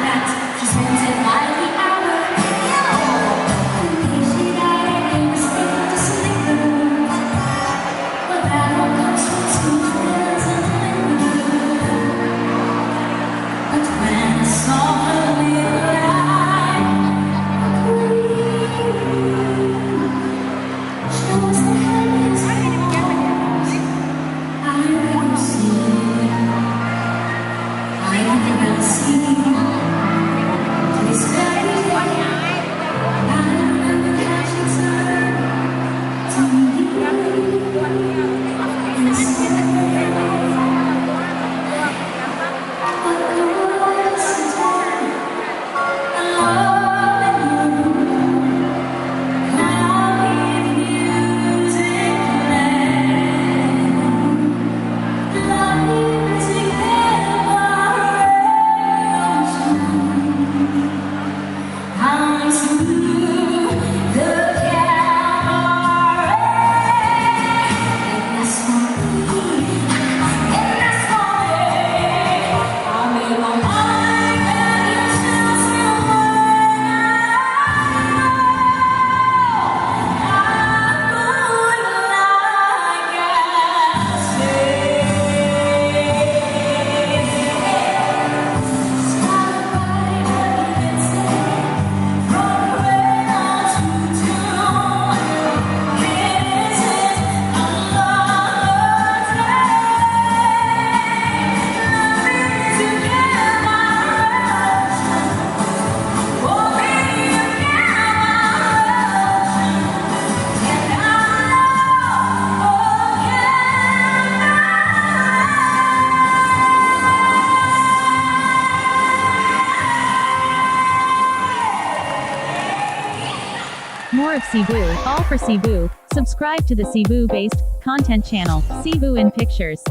Fact, she's rented by the hour. The day she died, her name was just a liquor. Well, that all comes from two pills and liquor. But when I saw her live like a queen, she was the happiest horse I've ever seen. I've ever seen. To this very day, I remember how she turned to me and said, "What good is it alone in your room, cloudy music playing, lovely music ocean. I'm to the cabaret, and that's for me, and that's for me. I made my mind and you choose me when I know I'm going like I say. Stop by from rain to doom. Is it another day? Love to get my Oh, you get my and I know again. More of Cebu, all for Cebu. Subscribe to the Cebu-based content channel, Cebu in Pictures.